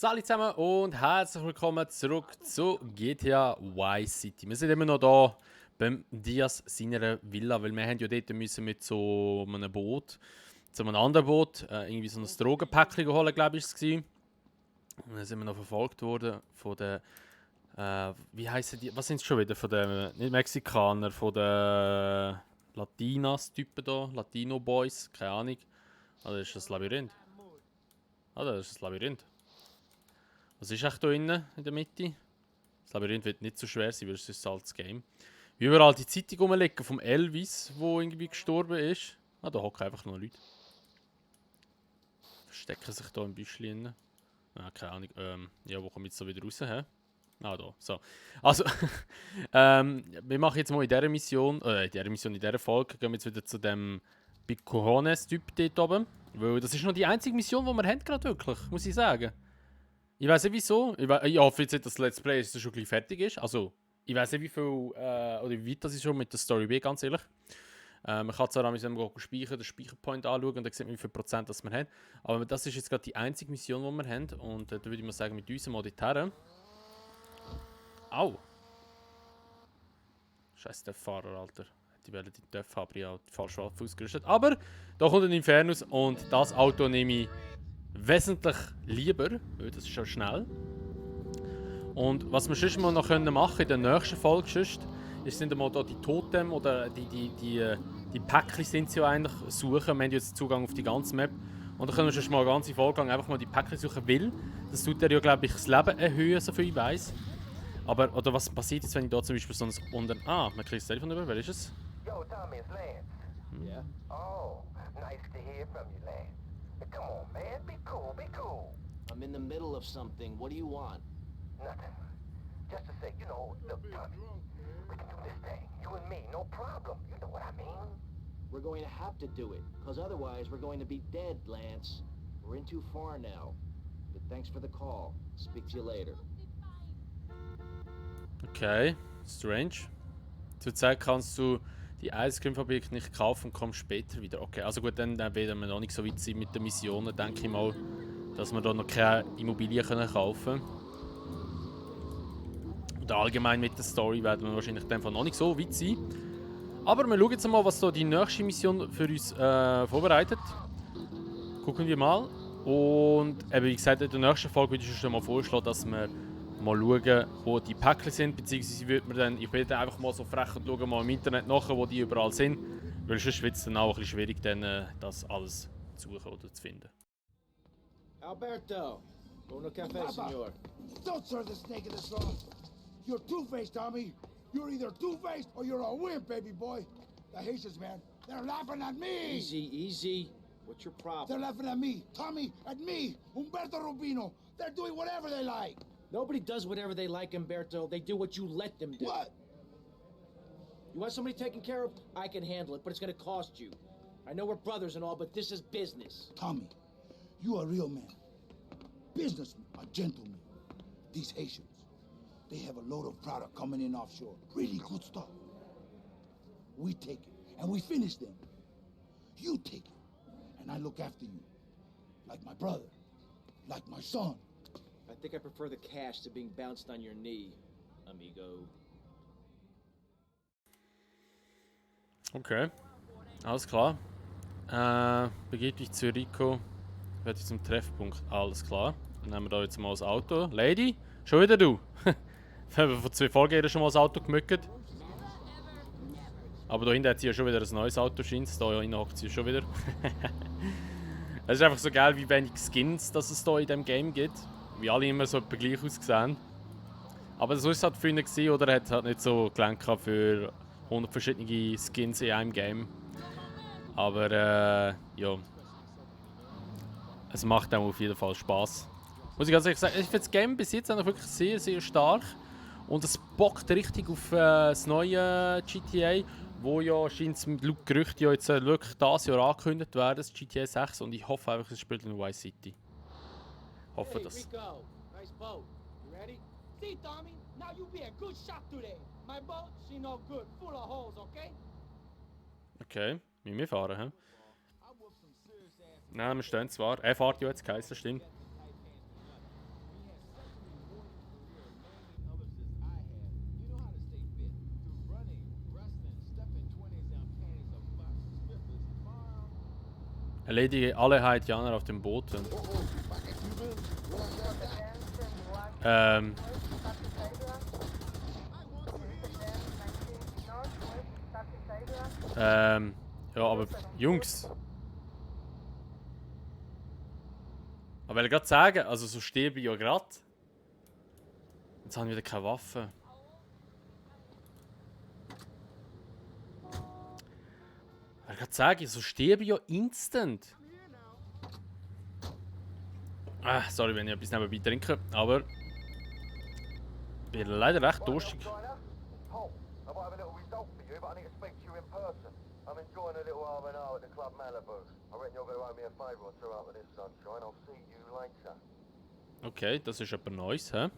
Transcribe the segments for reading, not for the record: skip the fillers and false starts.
Salut zusammen und herzlich willkommen zurück zu GTA Vice City. Wir sind immer noch da beim Diaz seiner Villa, weil wir haben ja dort müssen mit so einem Boot, zu einem anderen Boot, irgendwie so ein Drogenpäckchen holen, glaube ich, es war. Und dann sind wir noch verfolgt worden von den, wie heissen die, was sind es schon wieder, von den, nicht Mexikaner, von den Latinas-Typen da, Latino-Boys, keine Ahnung. Ah, das ist das Labyrinth. Ah, das ist das Labyrinth. Was ist echt da innen in der Mitte? Das Labyrinth wird nicht so schwer sein, weil es ist ein altes Game. Wie überall die Zeitung rumliegen vom Elvis, wo irgendwie gestorben ist. Ah, da hocken einfach noch Leute. Verstecken sich da im Büschchen innen. Ah, keine Ahnung. Ja, wo kommen wir jetzt so wieder raus? Hä? Ah, da. So. Also, wir machen jetzt mal in dieser Mission, in dieser Folge, gehen wir jetzt wieder zu dem Picojones-Typ dort oben. Weil das ist noch die einzige Mission, die wir haben gerade wirklich, muss ich sagen. Ich weiß nicht wieso. Ich hoffe jetzt nicht, dass das Let's Play schon gleich fertig ist. Also, ich weiß nicht wie viel oder wie weit das ist schon mit der Story bin, ganz ehrlich. Man kann zwar auch speichern, den Speicherpoint anschauen und dann sieht man, wie viel Prozent das wir haben. Aber das ist jetzt gerade die einzige Mission, die wir haben. Und da würde ich mal sagen, mit uns mal dorthin. Au! Scheiß Fahrer, Alter. Die werden die Töpfe haben, ich habe die falsche Waffe ausgerüstet. Aber da kommt ein Infernus und das Auto nehme ich wesentlich lieber, weil das ist schon schnell. Und was wir sonst mal noch machen in der nächsten Folge sonst, ist sind mal da die Totem oder die Päckchen sind sie ja eigentlich suchen. Wir haben jetzt Zugang auf die ganze Map. Und dann können wir schon mal eine ganze Folge lang einfach mal die Päckchen suchen, weil das tut ja, glaube ich, das Leben erhöhen, so viel ich weiss. Aber, oder was passiert jetzt, wenn ich da zum Beispiel so ein unten... Ah, man kriegt das Telefon über, wer ist es? Yo, Tommy, it's Lance. Yeah? Oh, nice to hear from you, Lance. Come on, man, be cool, be cool. I'm in the middle of something. What do you want? Nothing. Just to say, look, Tommy, we can do this thing. You and me, no problem. You know what I mean? We're going to have to do it, because otherwise we're going to be dead, Lance. We're in too far now. But thanks for the call. Speak to you later. Okay, strange. Zurzeit kannst du die Eiscreme-Fabrik nicht kaufen und kommst später wieder. Okay, also gut, dann werden wir noch nicht so weit sein mit den Missionen, denke ich mal, dass wir da noch keine Immobilien kaufen können. Oder allgemein mit der Story werden wir wahrscheinlich in dem Fall noch nicht so weit sein. Aber wir schauen jetzt mal, was da die nächste Mission für uns vorbereitet. Gucken wir mal. Und eben, wie gesagt, in der nächsten Folge würde ich schon mal vorschlagen, dass wir mal schauen, wo die Päckchen sind, beziehungsweise ich bin dann einfach mal so frech und schaue mal im Internet nach, wo die überall sind, weil sonst wird es dann auch ein bisschen schwierig, dann, das alles zu suchen oder zu finden. Alberto! Uno café, senor. Don't serve the snake in this long. You're two-faced, Tommy. You're either two-faced or you're a wimp, baby boy. The Haitians, man, they're laughing at me. Easy, easy. What's your problem? They're laughing at me, Tommy, at me, Humberto Rubino. They're doing whatever they like. Nobody does whatever they like, Umberto. They do what you let them do. What? You want somebody taken care of? I can handle it, but it's gonna cost you. I know we're brothers and all, but this is business. Tommy, you a real man. Businessman, a gentleman. These Haitians, they have a load of product coming in offshore. Really good stuff. We take it, and we finish them. You take it, and I look after you. Like my brother, like my son. I think I prefer the cash to being bounced on your knee, amigo. Okay, alles klar. Begib dich zu Rico. Werde ich zum Treffpunkt. Alles klar. Dann nehmen wir da jetzt mal das Auto. Lady, schon wieder du? Wir haben vor 2 Folgen schon mal das Auto gemückt. Aber da hinten hat sie ja schon wieder ein neues Auto, scheint es. Da hinten hockt sie schon wieder. Es ist einfach so geil, wie wenig Skins dass es da in diesem Game gibt. Wie alle immer so etwa gleich ausgesehen. Aber so ist es halt früher gewesen, oder er hat halt nicht so gelenkt für 100 verschiedene Skins in einem Game. Aber ja. Es macht auch auf jeden Fall Spaß. Muss ich ganz ehrlich sagen, ich finde das Game bis jetzt auch wirklich sehr, sehr stark. Und es bockt richtig auf das neue GTA, wo ja scheint laut Gerücht ja jetzt wirklich dieses Jahr angekündigt werden, das GTA 6. Und ich hoffe einfach, es spielt in Vice City. Hoffe Hey, das. Rico. Nice boat. You ready? See, Tommy, now you be a good shot today. My boat, she no good, full of holes, okay? Okay, müssen wir fahren, hä? Nein, wir stehen zwar. Er fährt ja jetzt, geheißen, stimmt. Erledige alle Haitianer auf dem Boot. Ja, aber Jungs. Aber ich will gerade sagen, also so sterbe ich ja gerade. Jetzt haben wir wieder keine Waffe. Ich will gerade sagen, so sterbe ich ja instant. Sorry, wenn ich etwas nebenbei trinke, aber ich bin leider recht durstig. Paul, I might have a little result for you, but I need to speak to you in person. I'm enjoying a little R&R at the Club Malibu. I reckon you're going to owe me a favour or two after this, sunshine. I'll see you later. Okay, das ist etwas Neues, hä?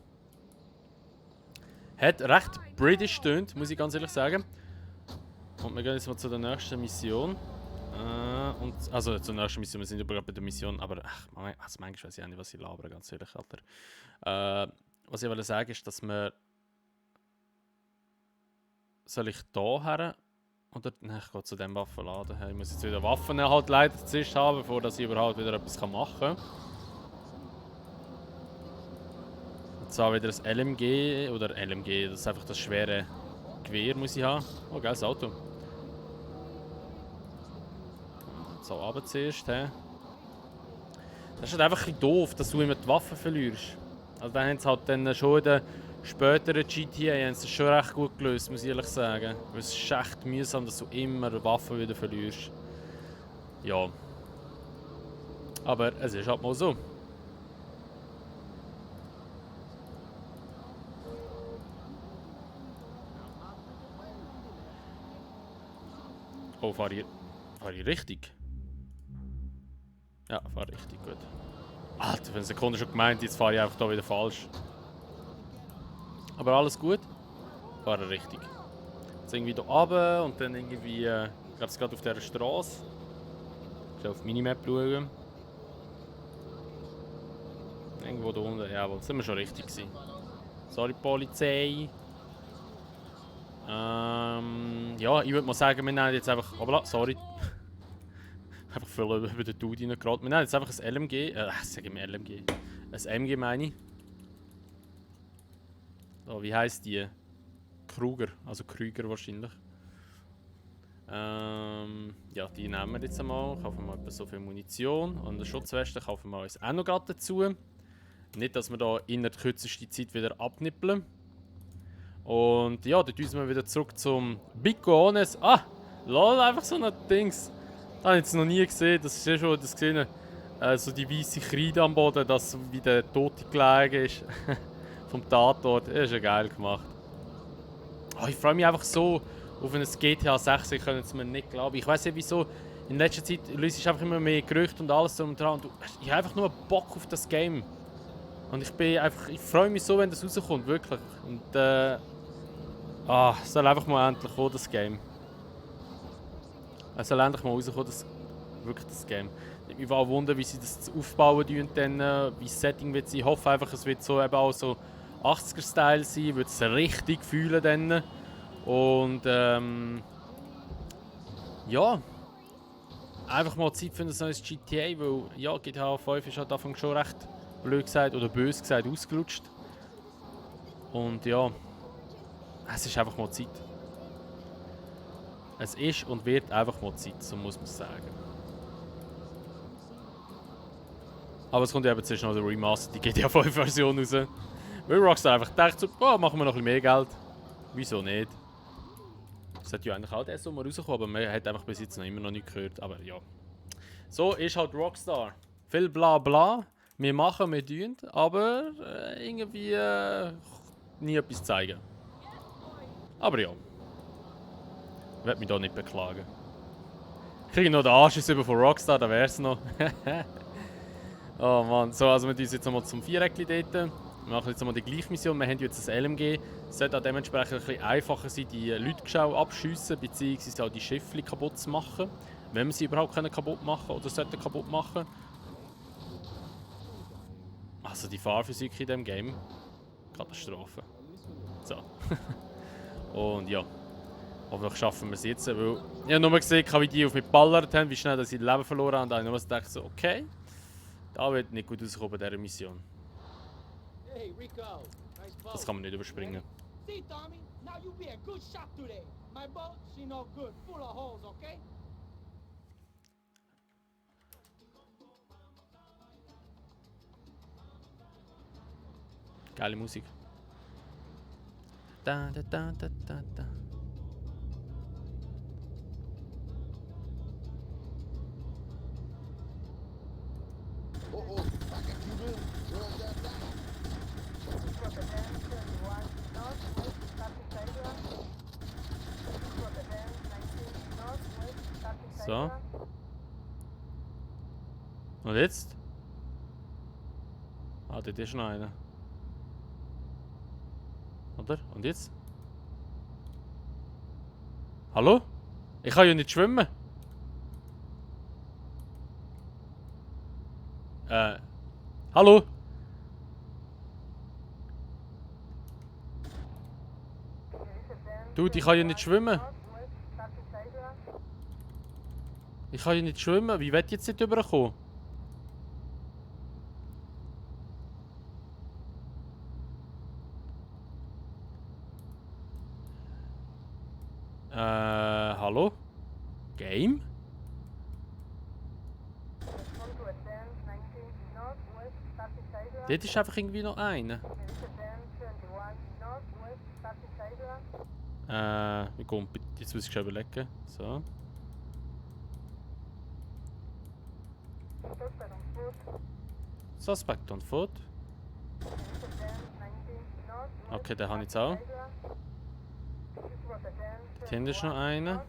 Hat recht British tönt, muss ich ganz ehrlich sagen. Und wir gehen jetzt mal zu der nächsten Mission. Also zur nächsten Mission, wir sind aber gerade bei der Mission, aber also manchmal weiß ich auch nicht, was ich labere, ganz ehrlich, Alter. Was ich wollte sagen ist, dass wir... Soll ich da her? Oder... Nein, ich gehe zu dem Waffenladen. Ich muss jetzt wieder Waffen halt leider zuerst haben, bevor ich überhaupt wieder etwas machen kann. Und zwar wieder das LMG, oder LMG, das ist einfach das schwere Gewehr, muss ich haben. Oh, geiles Auto. So, runter zuerst, hä? Das ist halt einfach ein bisschen doof, dass du immer die Waffen verlierst. Also dann haben sie halt dann schon in den späteren GTA haben sie das schon recht gut gelöst, muss ich ehrlich sagen. Weil es ist echt mühsam, dass du immer die Waffen wieder verlierst. Ja. Aber es ist halt mal so. Oh, fahre ich richtig? Ja, fahre richtig gut. Alter, für eine Sekunde schon gemeint, jetzt fahre ich einfach da wieder falsch. Aber alles gut. Fahre richtig. Jetzt irgendwie hier runter und dann irgendwie, ich glaube, es geht auf dieser Straße. Ich will auf die Minimap schauen. Irgendwo da unten, jawohl, sind wir schon richtig gewesen. Sorry, Polizei. Ja, ich würde mal sagen, wir nehmen jetzt einfach... Hoppla, sorry. Einfach viel über den Dude reingeraten. Wir nehmen jetzt einfach ein LMG. Sag ich mir LMG. Ein MG meine ich. So, wie heisst die? Kruger. Also Krüger wahrscheinlich. Ja, die nehmen wir jetzt einmal. Kaufen wir etwa so viel Munition. Und eine Schutzweste kaufen wir uns auch noch gerade dazu. Nicht, dass wir da in der kürzesten Zeit wieder abnippeln. Und ja, dann düsen wir wieder zurück zum Bicones. Ah! Lol, einfach so ein Dings. Das habe ich jetzt noch nie gesehen. Das ist ja schon das gesehen. So die weiße Kreide am Boden, das wie der Tote gelegen ist. Vom Tatort. Das ist ja geil gemacht. Oh, ich freue mich einfach so auf ein GTA 6. Ich kann es mir nicht glauben. Ich weiß nicht wieso. In letzter Zeit löse ich einfach immer mehr Gerüchte und alles drum und dran. Und ich habe einfach nur Bock auf das Game. Und ich freue mich so, wenn das rauskommt, wirklich. Und es soll einfach mal endlich kommen, das Game. Es soll endlich mal rauskommen, das Game. Ich mich auch wundern, wie sie das aufbauen dann, wie das Setting wird sein. Ich hoffe einfach, es wird so eben auch so 80er-Style sein, wird es richtig fühlen dann. Und ja, einfach mal Zeit für ein neues GTA, weil ja, GTA 5 ist halt davon schon recht blöd gesagt oder böse gesagt ausgelutscht. Und ja, es ist einfach mal Zeit. Es ist und wird einfach mal Zeit, so muss man sagen. Aber es kommt eben zuerst noch eine Remastered GTA 5 Version raus. Weil Rockstar einfach gedacht so, oh, machen wir noch ein bisschen mehr Geld. Wieso nicht? Es hat ja eigentlich auch der Sommer rausgekommen, aber man hat einfach bis jetzt noch immer noch nicht gehört. Aber ja. So ist halt Rockstar. Viel bla bla. Wir machen, wir tun, aber irgendwie nie etwas zeigen. Aber ja. Ich werde mich da nicht beklagen. Ich kriege noch den Anschiss über von Rockstar, da wär's noch. Oh Mann. So, also wir tun jetzt nochmal zum Viereckli dort. Wir machen jetzt nochmal die gleiche Mission. Wir haben jetzt ein LMG. Es sollte auch dementsprechend ein bisschen einfacher sein, die Leute abschiessen bzw. auch die Schiffe kaputt zu machen. Wenn wir sie überhaupt kaputt machen oder sollten kaputt machen. Also die Fahrphysik in diesem Game. Katastrophe. So. Und ja. Hoffentlich schaffen wir es jetzt, weil ich habe nur gesehen, wie die auf mich geballert haben, wie schnell dass sie das Leben verloren haben. Und dann habe ich nur gedacht, so, okay, da wird nicht gut rauskommen bei dieser Mission. Hey, Rico. Nice boat. Das kann man nicht überspringen. See, Tommy, now you be a good shot today. My boat, she no good, full of holes, okay? Geile Musik. Da, da, da, da, da, da. So. Und jetzt? Ah, dort ist noch einer. Oder? Und jetzt? Hallo? Ich kann ja nicht schwimmen. Hallo? Dude, ich kann ja nicht schwimmen. Ich kann ja nicht schwimmen. Wie will ich jetzt nicht rüberkommen? Hallo? Game? Dort ist einfach irgendwie noch einer. Wie kommt? Jetzt muss ich schon überlegen. So. Suspect on foot. Okay, den habe ich jetzt auch. Hier ist noch einer.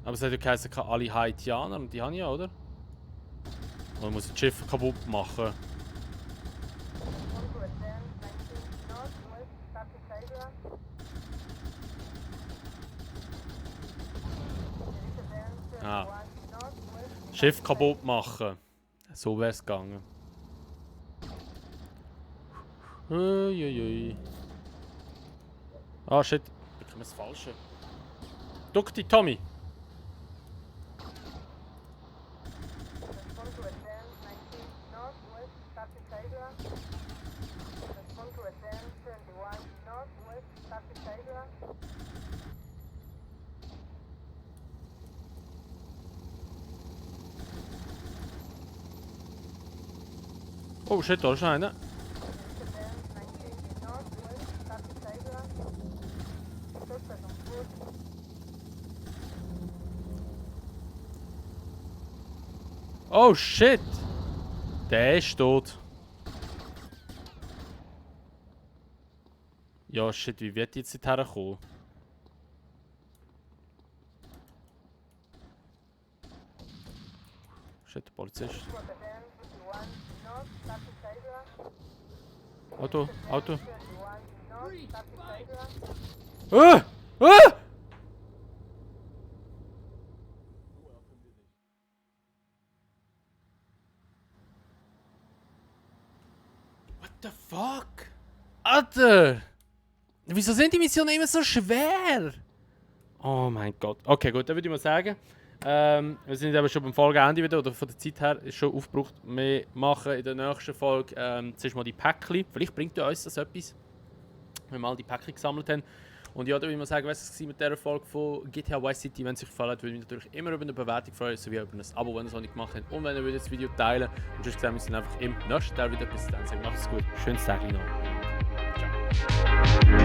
Aber es hat ja geheißen, alle Haitianer und die habe ich ja, oder? Oder muss ich das Schiff kaputt machen? Ah. Schiff kaputt machen. So wäre es gegangen. Uiuiui. Ah, shit. Ich komme das Falsche. Duck dich, Tommy. Oh shit, da ist noch einer. Oh shit! Der ist tot. Ja shit, wie wird jetzt nicht herkommen? Shit, der Polizist. Auto, Auto. Ah! Ah! What the fuck? Alter! Wieso sind die Missionen immer so schwer? Oh mein Gott. Okay, gut, dann würde ich mal sagen. Wir sind aber schon beim Folgeende wieder, oder von der Zeit her ist schon aufgebraucht. Wir machen in der nächsten Folge zuerst mal die Päckchen. Vielleicht bringt uns das etwas, wenn wir mal die Päckchen gesammelt haben. Und ja, dann würde ich mal sagen, was es war mit dieser Folge von GTA Vice City. Wenn es euch gefallen hat, würde ich mich natürlich immer über eine Bewertung freuen, sowie über ein Abo, wenn ihr es noch nicht gemacht habt. Und wenn ihr das Video teilen wollt. Und sonst sehen wir uns dann einfach im nächsten Teil wieder. Bis dann, macht's gut. Schönes Tag noch. Ciao.